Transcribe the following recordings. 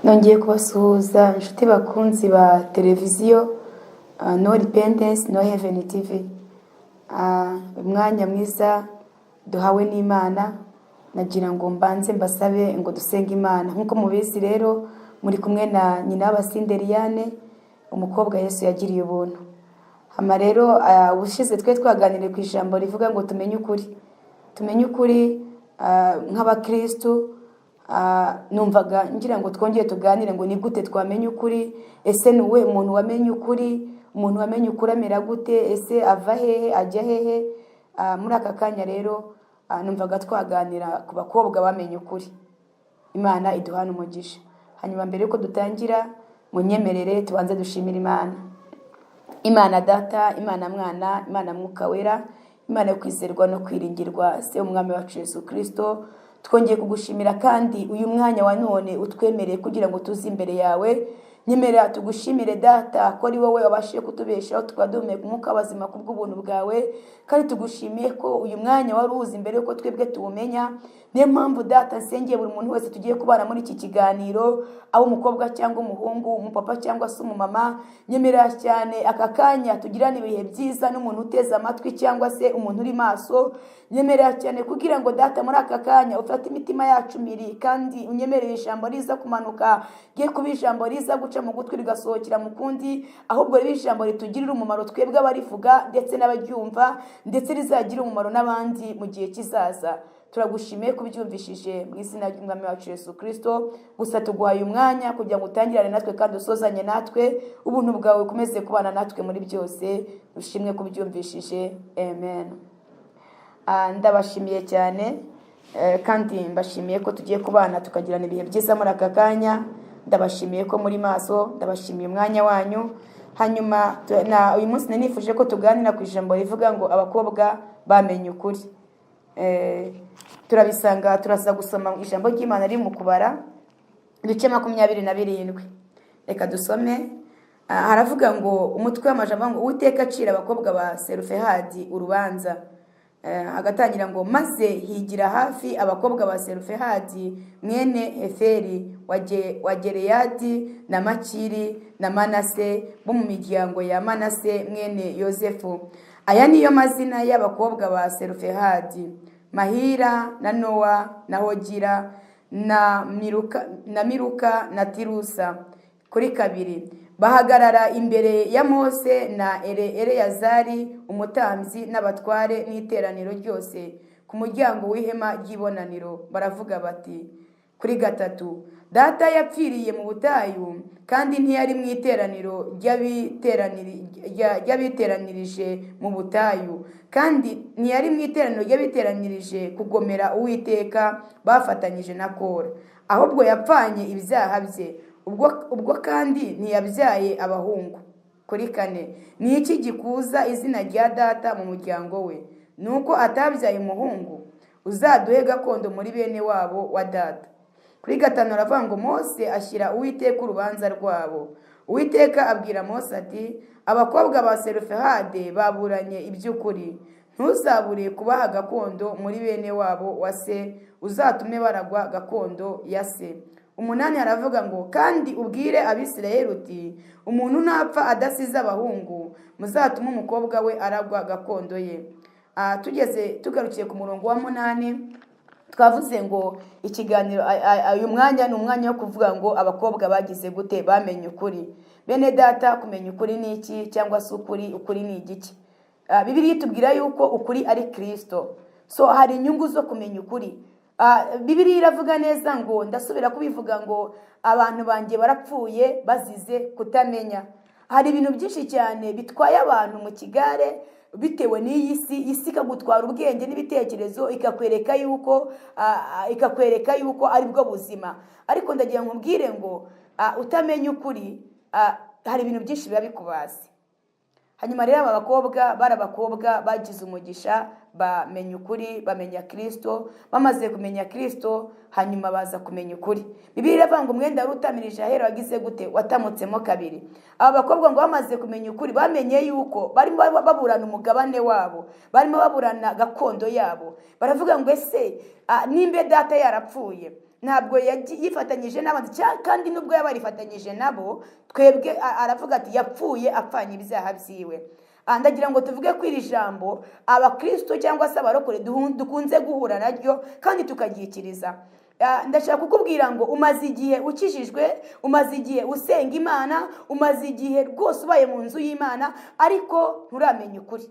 Nongeye kubasuhuza, inshuti bakunzi ba televiziyo No Repentance No Heaven TV. Umwanya mwiza duhawe n'Imana, nagira ngo mbanze mbasabe ngo dusenge Imana. Nk'uko mubizi rero, muri kumwe na nyina w'Abasinde Liliane, umukobwa Yesu yagiriye ubuntu. Hama rero ubushize twe twaganiriye ku ijambo rivuga ngo tumenye ukuri, tumenye ukuri nk'abakristu. Numvaga ngira ngo twongere tuganire ngo ni gute twamenya ukuri? Ese ni uwuhe muntu wamenye ukuri? Umuntu wamenye ukuri amera gute? Ese ava hehe, ajya hehe? Muri aka kanya rero numvaga twaganira ku bakobwa bamenye ukuri. Imana iduhana umugisha. Hanyuma mbere yuko dutangira, munyemerere tubanze dushimire Imana. Imana Data, Imana Mwana, Imana Mwuka Wera, Imana yo kwizerwa no kwiringirwa, Se Umwami wacu Yesu Kirisito, twongeye kugushimira kandi uyu mwanya wa none utwemereye kugira ngo tuze imbere yawe. Nyemerera tugushimire, Data, ko ari wowe wabashije kutubeshaho, tukaba duhumeka umwuka w'abazima kubw'ubuntu bwawe. Kandi tugushimiye ko uyu mwanya wari uwuzi mbere yuko twebwe tuwumenya. Niyo mpamvu, Data, nsengeye buri muntu wese tugiye kubana muri iki kiganiro, abo umukobwa cyangwa umuhungu, umupapa cyangwa se umumama. Nyemerera cyane aka kanya tugirane ibihe byiza n'umuntu uteze amatwi cyangwa se umuntu uri maso. Nyemerera cyane kugira ngo, Data, muri aka kanya ufate imitima yacu miri, kandi unyemerere ijambo riza kumanuka rye kuba ijambo riza guca mu gutwi rigasohokera mu kundi, ahubwo ribe ijambo ritugirira umumaro twebwe abarivuga ndetse n'abaryumva, ndetse rizagire umumaro n'abandi mu gihe kizaza. Turagushimiye kubyumvishije mu izina ry'Umwami wacu Yesu Kirisito. Gusa tuguhaye umwanya kugira ngo utangirane natwe kandi usozanye natwe. Ubuntu bwawe bukomeze kubana natwe muri byose. Ushimwe kubyumvishije, amen. Ndabashimiye cyane, kandi mbashimiye ko tugiye kubana tukagirana ibihe byiza muri aka kanya. Ndabashimiye ko muri maso, ndabashimiye umwanya wanyu. Hanyuma uyu munsi nari nifuje ko tuganira ku ijambo rivuga ngo abakobwa bamenye ukuri. Turabisanga, turaza gusoma ijambo ry'Imana riri mu Kubara ibice 27. Reka dusome. Haravuga ngo, umutwe w'amajambo ngo: "Uwiteka acira abakobwa ba Serufehadi urubanza." Agatangira ngo: "Maze higira hafi abakobwa ba Serufehadi mwene Heferi wa Gereyadi na Makiri na Manase, bo mu miryango ya Manase mwene Yosefu. Aya niyo mazina y'abakobwa ba Serufehadi: Mahira na Nowa na Hogira na Miluka na Tirusa." Kuri kabiri: "Bahagarara imbere ya Mose na Eleyazari umutambyi n'abatware n'iteraniro ryose ku muryango w'ihema ry'ibonaniro, baravuga bati." Kuri gatatu: "Data yapfiriye mu butayu, kandi ntiyari mu iteraniro ry'abiteranirije mu butayu, kandi ntiyari mu iteraniro ry'abiteranirije kugomera Uwiteka bafatanyije na Kora, ahubwo yapfanye ibyaha bye. Ubwo kandi ntiyabyaye abahungu." Kuri kane: "Ni iki gikuza izina rya data mu muryango we, ni uko atabyaye umuhungu? Uzaduhe gakondo muri bene wabo wa data." Kuri gatanu aravuga ngo: "Mose ashyira Uwiteka urubanza rwabo. Uwiteka abwira Mose ati: 'Abakobwa ba Serufehade baburanye iby'ukuri. Ntuzabure kubaha gakondo muri bene wabo wa se, uzatume baragwa gakondo ya se.'" Umunani aravuga ngo: "Kandi ubwire Abisirayeli uti: 'Umuntu napfa adasize abahungu, muzatume umukobwa we aragwa gakondo ye.'" Tugeze tugarukiye ku murongo wa munani. Twavuze ngo ikiganiro uyu mwanya ni umwanya wo kuvuga ngo abakobwa bagize gute? Bamenye ukuri. Bene Data, kumenya ukuri ni iki? Cyangwa se ukuri ni igiki? Bibiliya itubwira yuko ukuri ari Kirisito. So hari inyungu zo kumenya ukuri. Bibiliya iravuga neza ngo, ndasubira kubivuga ngo: "Abantu banjye barapfuye bazize kutamenya." Hari ibintu byinshi cyane bitwaye abantu mu kigare bitewe n'iyi si. Isi ikagutwara ubwenge n'ibitekerezo, ikakwereka yuko ari bwo buzima. Ariko ndagira ngo nkubwire ngo utamenya ukuri, hari ibintu byinshi biba bikubaze. Hanyuma rero aba bakobwa bari abakobwa bagize umugisha, bamenya ukuri, bamenya Kirisito. Bamaze kumenya Kirisito, hanyuma baza kumenya ukuri. Bibiliya iravuga ngo umwenda wari utamirije ahera wagize gute? Watamutsemo kabiri. Aba bakobwa ngo bamaze kumenya ukuri, bamenye yuko barimo baburana umugabane wabo, barimo baburana gakondo yabo. Baravuga ngo: "Ese nimba data yarapfuye Ntabwo yifatanyije n'abandi, kandi nubwo yaba yarifatanyije nabo, twebwe aravuga ati yapfuye apfanye ibyaha byiwe. Ndagira ngo tuvuge ko iri jambo abakristo cyangwa se abarokore dukunze guhura naryo kandi tukaryikiriza. Ndashaka kukubwira ngo umaze igihe ukijijwe, umaze igihe usenga Imana, umaze igihe rwose ubaye mu nzu y'Imana, ariko nturamenya ukuri.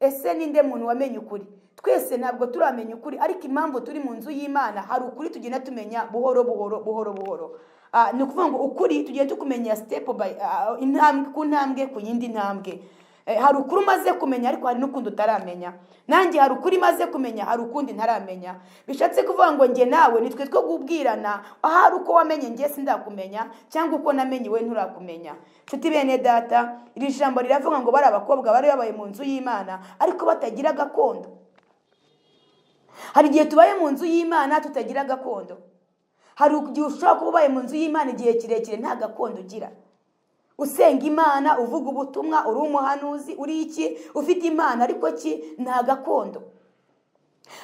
Ese ninde muntu wamenye ukuri? Twese ntabwo turamenya ukuri, ariko impamvu turi mu nzu y'Imana, hari ukuri tugenda tumenya buhoro buhoro, buhoro buhoro. Ni ukuvuga ngo ukuri tugenda tukumenya step by intambwe ku ntambwe ku yindi ntambwe. Hari ukuri umaze kumenya, ariko hari n'ukundi utaramenya. Nanjye hari ukuri maze kumenya, hari ukundi ntaramenya. Bishatse kuvuga ngo njye nawe nitwe two kubwirana, ahari uko wamenye njye sindakumenya, cyangwa uko namenye we nturakumenya. Nshuti bene data, iri jambo riravuga ngo bari abakobwa bari babaye mu nzu y'Imana ariko batagira gakondo. Hari igihe tubaye mu nzu y'Imana tutagira gakondo. Hari igihe ushobora kuba ubaye mu nzu y'Imana igihe kirekire nta gakondo ugira, usenga Imana, uvuga ubutumwa, uri umuhanuzi, uri iki, ufite Imana, ariko ki nta gakondo.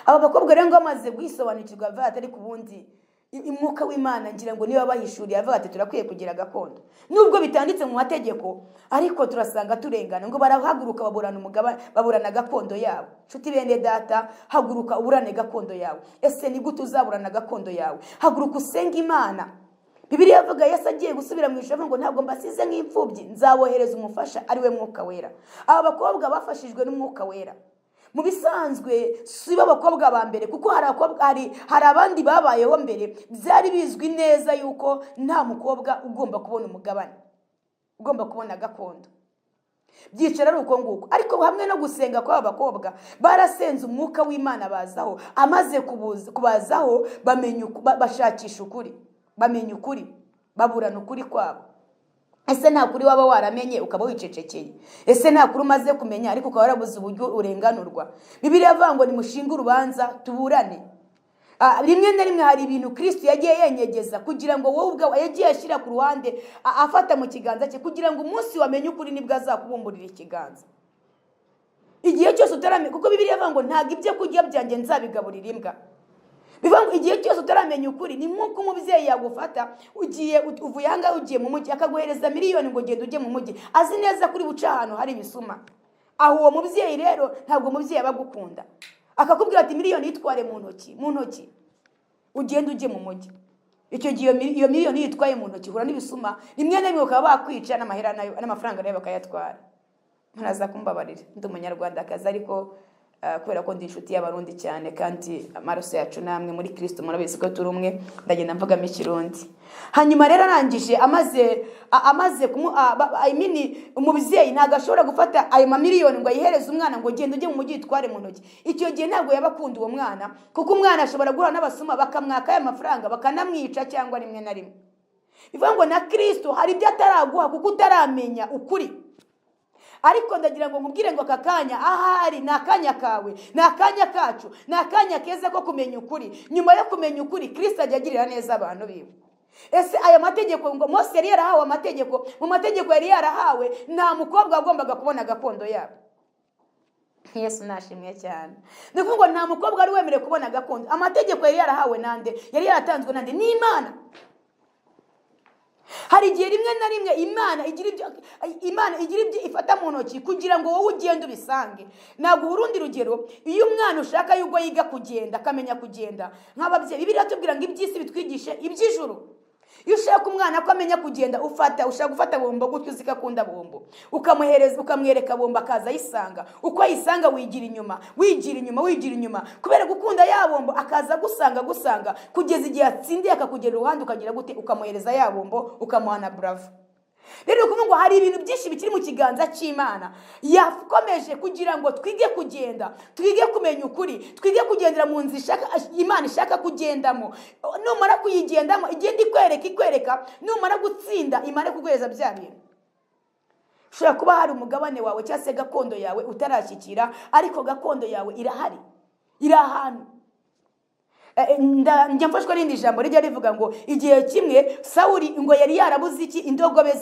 Aba bakobwa rero ngo bamaze kwisobanukirwa, bavuga ati ariko ubundi umwuka w'Imana ngira ngo niba bahishuriye, avuga ati turakwiye kugira gakondo nubwo bitanditse mu mategeko, ariko turasanga turengana. Ngo barahaguruka baburana umugabane, baburana gakondo yabo. Nshuti bene data, haguruka uburane gakondo yawe. Ese ni gute uzaburana gakondo yawe? Haguruka usenge Imana. Bibiliya avuga Yesu agiye gusubira mu ijuru ngo ntabwo mbasize nk'imfubyi, nzabohereza umufasha ari we Mwuka Wera. Aba bakobwa bafashijwe n'Umwuka Wera. Mu bisanzwe si bo bakobwa ba mbere, kuko hari abakobwa, hari abandi babayeho mbere. Byari bizwi neza yuko nta mukobwa ugomba kubona umugabane, ugomba kubona gakondo. Byicara ari uko nguko. Ariko hamwe no gusenga kw'aba bakobwa, barasenze, umwuka w'Imana bazaho. Amaze kubazaho, bamenya bashakisha ukuri, bamenya ukuri, baburana ukuri kwabo. Ese nta kuri waba waramenye ukaba wicecekeye? Ese nta kuri umaze kumenya ariko ukaba warabuze uburyo urenganurwa? Bibiliya avuga ngo nimushinge urubanza tuburane. Rimwe na rimwe hari ibintu Kristo yagiye yenyegeza kugira ngo wowe ubwawe, yagiye ashyira ku ruhande, afata mu kiganza cye kugira ngo umunsi wamenye ukuri nibwo azakubumburira ikiganza. Igihe cyose utaramenya, kuko Bibiliya ivuga ngo ntabwo ibyo kurya byanjye nzabigaburira imbwa. Bivuga ngo igihe cyose utaramenya ukuri, ni nk'uko umubyeyi yagufata, ugiye, uvuye aha ngaha ugiye mu mujyi, akaguhereza miliyoni ngo genda ujye mu mujyi, azi neza kuri buce ahantu hari ibisuma. Aho uwo mubyeyi rero ntabwo umubyeyi aba agukunda, akakubwira ati miliyoni yitware mu ntoki, mu ntoki ugende ujye mu mujyi. Icyo gihe iyo miliyoni yitwaye mu ntoki, uhura n'ibisuma, rimwe na rimwe bakaba bakwica, n'amahera nayo, n'amafaranga nayo bakayatwara. Muraza kumbabarira, ndi umunyarwandakazi, ariko kubera ko ndi inshuti y'Abarundi cyane kandi amaraso yacu namwe muri Kristo murabizi ko turi umwe, ndagenda mvugamo Ikirundi. Hanyuma rero arangije, amaze kumu I mean, umubyeyi ntabwo ashobora gufata ayo mamiliyoni ngo ayihereze umwana ngo genda ujye mu mujyi yitware mu ntoki. Icyo gihe ntabwo yaba akunda uwo mwana, kuko umwana ashobora guhura n'abasuma bakamwaka aya mafaranga, bakanamwica, cyangwa rimwe na rimwe. Bivuga ngo na Kristo hari ibyo ataraguha kuko utaramenya ukuri. Ariko ndagira ngo nkubwire ngo aka kanya ahari ni akanya kawe, ni akanya kacu, ni akanya keza ko kumenya ukuri. Nyuma yo kumenya ukuri, Kristo ajya agirira neza abantu biwe. Ese aya mategeko, ngo Mose yari yarahawe amategeko, mu mategeko yari yarahawe nta mukobwa wagombaga kubona gakondo yabo. Yesu nashimwe cyane. Ni ukuvuga ngo nta mukobwa wari wemerewe kubona gakondo. Amategeko yari yarahawe nande? Yari yaratanzwe nande? Ni Imana. Hari igihe rimwe na rimwe Imana igira ibyo ifata mu ntoki kugira ngo wowe ugende ubisange. Naguha urundi rugero: iyo umwana ushaka yuko yiga kugenda, akamenya kugenda, nk'ababyeyi, Bibiliya tubwira ngo iby'isi bitwigishe iby'ijuru. Iyo ushaka umwana ko amenya kugenda, ufata, ushaka gufata bombo gutyo, uzi ko akunda bombo, ukamuhereza, ukamwereka bombo, akaza ayisanga. Uko ayisanga, wigira inyuma, wigira inyuma, wigira inyuma, kubera gukunda ya bombo, akaza agusanga, agusanga, kugeza igihe atsindiye akakugera iruhande, ukagira gute? Ukamuhereza ya bombo, ukamuha na bravo. Rero ni ukuvuga ngo hari ibintu byinshi bikiri mu kiganza cy'Imana yakomeje kugira ngo twige kugenda, twige kumenya ukuri, twige kugendera mu nzira Imana ishaka kugendamo. Numara kuyigendamo, igenda ikwereka, ikwereka, numara gutsinda imare kuguhereza bya bintu. Ushobora kuba hari umugabane wawe cyangwa se gakondo yawe utarashyikira, ariko gakondo yawe irahari, iri ahantu. Njya mfashwa n'irindi jambo rijya rivuga ngo igihe kimwe Sawuli ngo yari yarabuze iki? Indogobe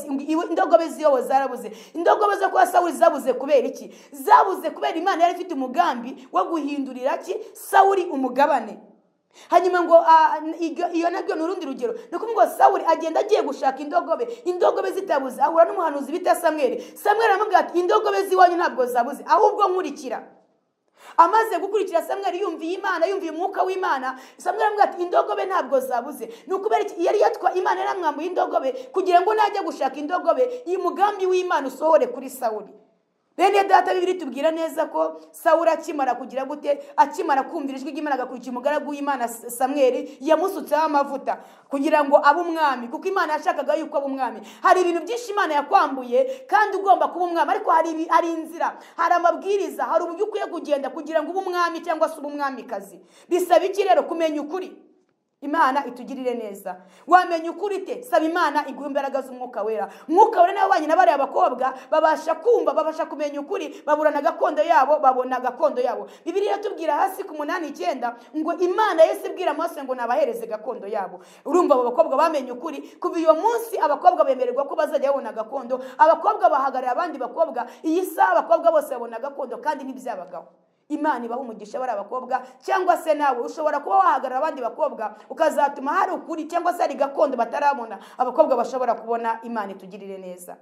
indogobe ziyobo zarabuze. Indogobe zo kwa Sawuli zabuze kubera iki? Zabuze kubera Imana yari ifite umugambi wo guhindurira ki? Sawuli umugabane. Hanyuma ngo iyo nabyo ni urundi rugero. Ni ukuvuga ngo Sawuli agenda agiye gushaka indogobe, indogobe zitabuze, ahura n'umuhanuzi bita Samweli. Samweli aramubwira ati indogobe z'iwanyu ntabwo zabuze, ahubwo nkurikira. Amaze gukurikira Samweli, yumviye Imana, yumviye umwuka w'Imana, Samweli aramubwira ati indogobe ntabwo zabuze. Ni ukubera iki? Yari yatwa Imana yaramwambuye indogobe kugira ngo najya gushaka indogobe, iyi mugambi w'Imana usohore kuri Sawuli. Bene data, Bibiliya itubwira neza ko Sawuli akimara kugira gute, akimara kumvira ijwi ry'Imana agakurikira umugaragu w'Imana Samweli, yamusutseho amavuta kugira ngo abe umwami, kuko Imana yashakaga yuko aba umwami. Hari ibintu byinshi Imana yakwambuye kandi ugomba kuba umwami, ariko hari inzira, hari amabwiriza, hari uburyo ukwiye kugenda kugira ngo ube umwami cyangwa se ube umwamikazi. Bisaba iki rero? Kumenya ukuri. Imana itugirire neza. Wamenya ukuri te? Saba Imana iguhe imbaraga z'umwuka wera. Umwuka wera nawe wanyine bariya abakobwa babasha kumva, babasha kumenya ukuri, baburana gakondo yabo, babona gakondo yabo. Bibiliya iratubwira hasi ku 8:9 ngo Imana Yesu ibwira Mose ngo nabahereze gakondo yabo. Urumva abo bakobwa bamenye ukuri. Kuva iyo munsi abakobwa bemererwa ko bazajya babona gakondo. Abakobwa bahagarariye abandi bakobwa. Iyi saha abakobwa bose babona gakondo kandi ntibyabagaho. Imana ibaha umugisha bari abakobwa, cyangwa se nawe ushobora kuba wahagarara abandi bakobwa ukazatuma hari ukuri cyangwa se hari gakondo batarabona abakobwa bashobora kubona. Imana itugirire neza,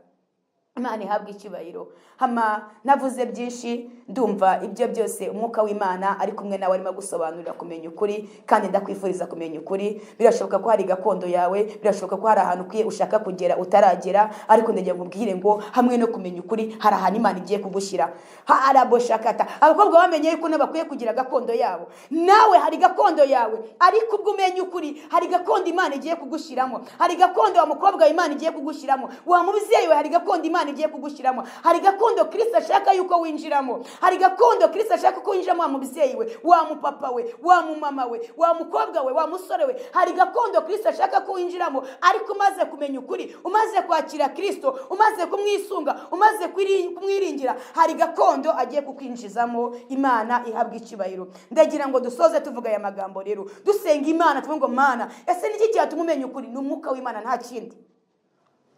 Imana ihabwe icyubahiro. Hama navuze byinshi, ndumva ibyo byose umwuka w'Imana ari kumwe nawe arimo gusobanurira kumenya ukuri, kandi ndakwifuriza kumenya ukuri. Birashoboka ko hari gakondo yawe, birashoboka ko hari ahantu ukwiye ushaka kugera utaragera, ariko ndagira ngo ubwire ngo hamwe no kumenya ukuri hari ahantu Imana igiye kugushyira. Ha araboshakata. Abakobwa bamenye yuko nabo bakwiye kugira gakondo yabo. Nawe hari gakondo yawe, ariko ubwo umenya ukuri hari gakondo Imana igiye kugushyiramo. Hari gakondo wa mukobwa Imana igiye kugushyiramo, wa mubyeyi we hari gakondo Imana igiye kugushyiramo. Hari gakondo Kristo ashaka yuko winjiramo. Hari gakondo Kristo ashaka ko winjiramo, wa mubyeyi we, wa mupapa we, wa mumama we, wa mukobwa we, wa musore we. Hari gakondo Kristo ashaka ko winjiramo, ariko umaze kumenya ukuri, umaze kwakira Kristo, umaze kumwisunga, umaze kumwiringira, hari gakondo agiye kukwinjizamo. Imana ihabwa icyubahiro. Ndagira ngo dusoze tuvuga aya magambo rero, dusenga Imana, tuvuge ngo Mana, ese niki cyatuma umenya ukuri? Ni umwuka w'Imana, nta kindi.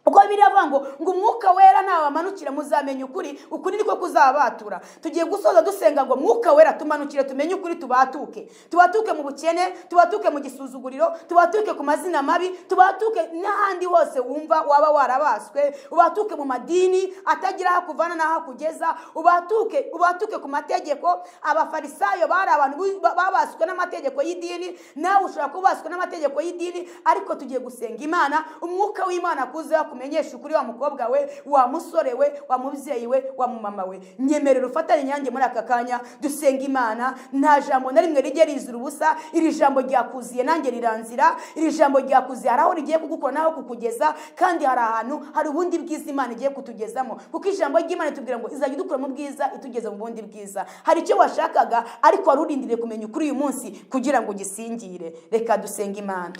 Uko Bibiliya ivuga ngo umwuka wera nabamanukira muzamenya ukuri, ukuri niko kuzabatura. Tugiye gusoza dusenga ngo mwuka wera tumanukire tumenye ukuri, tubatuke. Tubatuke mu bukene, tubatuke mu gisuzuguriro, tubatuke ku mazina mabi, tubatuke n'ahandi hose wumva waba warabaswe, ubatuke mu madini atagira aho akuvana n'aho akugeza, ubatuke ku mategeko. Abafarisayo bari abantu babaswe n'amategeko y'idini, nawe ushobora kuba ubaswe n'amategeko y'idini, ariko tugiye gusenga Imana, umwuka w'Imana akuze akumenyesha ukuri, wa mukobwa we, wa musore we, wa mubyeyi we, wa mumama we. Nyemerera ufatanye inyange muri aka kanya dusenga Imana. Nta jambo na rimwe rijya rizira ubusa. Iri jambo ryakuziye nanjye riranzira. Iri jambo ryakuziye hari aho rigiye kugukura n'aho kukugeza, kandi hari ahantu hari ubundi bwiza Imana igiye kutugezamo, kuko ijambo ry'Imana itubwira ngo izajya idukura mu bwiza itugeza mu bundi bwiza. Hari icyo washakaga ariko wari urindiriye kumenya ukuri uyu munsi kugira ngo ugisingire. Reka dusenge Imana.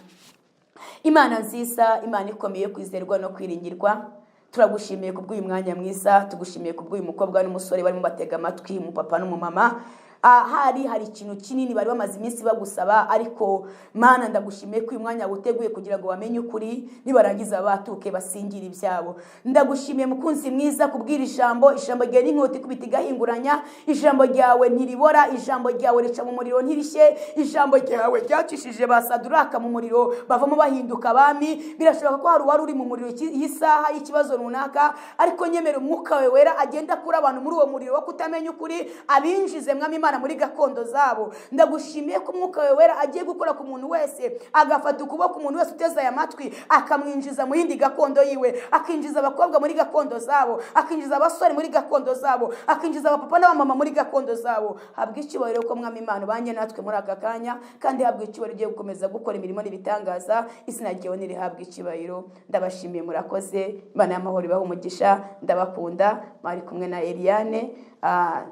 Imana nziza, Imana ikomeye kwizerwa no kwiringirwa, turagushimiye kubw'uyu mwanya mwiza, tugushimiye kubw'uyu mukobwa n'umusore barimo batega amatwi, umupapa n'umumama. Hari ikintu kinini bari bamaze iminsi bagusaba, ariko Mana ndagushimiye ko uyu mwanya wuteguye kugira ngo bamenye ukuri, nibarangiza batuke basingire ibyabo. Ndagushimiye mukunzi mwiza kubwira ijambo, ijambo ryawe n'inkota ikubita igahinguranya, ijambo ryawe ntiribora, ijambo ryawe rica mu muriro ntirishye, ijambo ryawe ryacishije ba Saduraka mu muriro bavamo bahinduka abami. Birashoboka ko hari uwari uri mu muriro iyi saha y'ikibazo runaka, ariko nyemera umwuka wawe wera agenda akura abantu muri uwo muriro wo kutamenya ukuri, abinjize mwami Imana muri gakondo zabo. Ndagushimiye ko umwuka wawe wera agiye gukora ku muntu wese, agafata ukuboko umuntu wese uteze aya matwi, akamwinjiza mu yindi gakondo yiwe, akinjiza abakobwa muri gakondo zabo, akinjiza abasore muri gakondo zabo, akinjiza abapapa n'abamama muri gakondo zabo. Habwa icyubahiro ko mwami Imana ubanye natwe muri aka kanya, kandi habwa icyubahiro ugiye gukomeza gukora imirimo n'ibitangaza. Izina ryawe nirihabwa icyubahiro. Ndabashimiye, murakoze. Imana y'amahoro ibahe umugisha. Ndabakunda. Mwari kumwe na Eliane.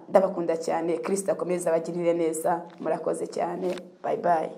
Ndabakunda cyane. Kristo akomeze abagirire neza. Murakoze cyane. Bye bye.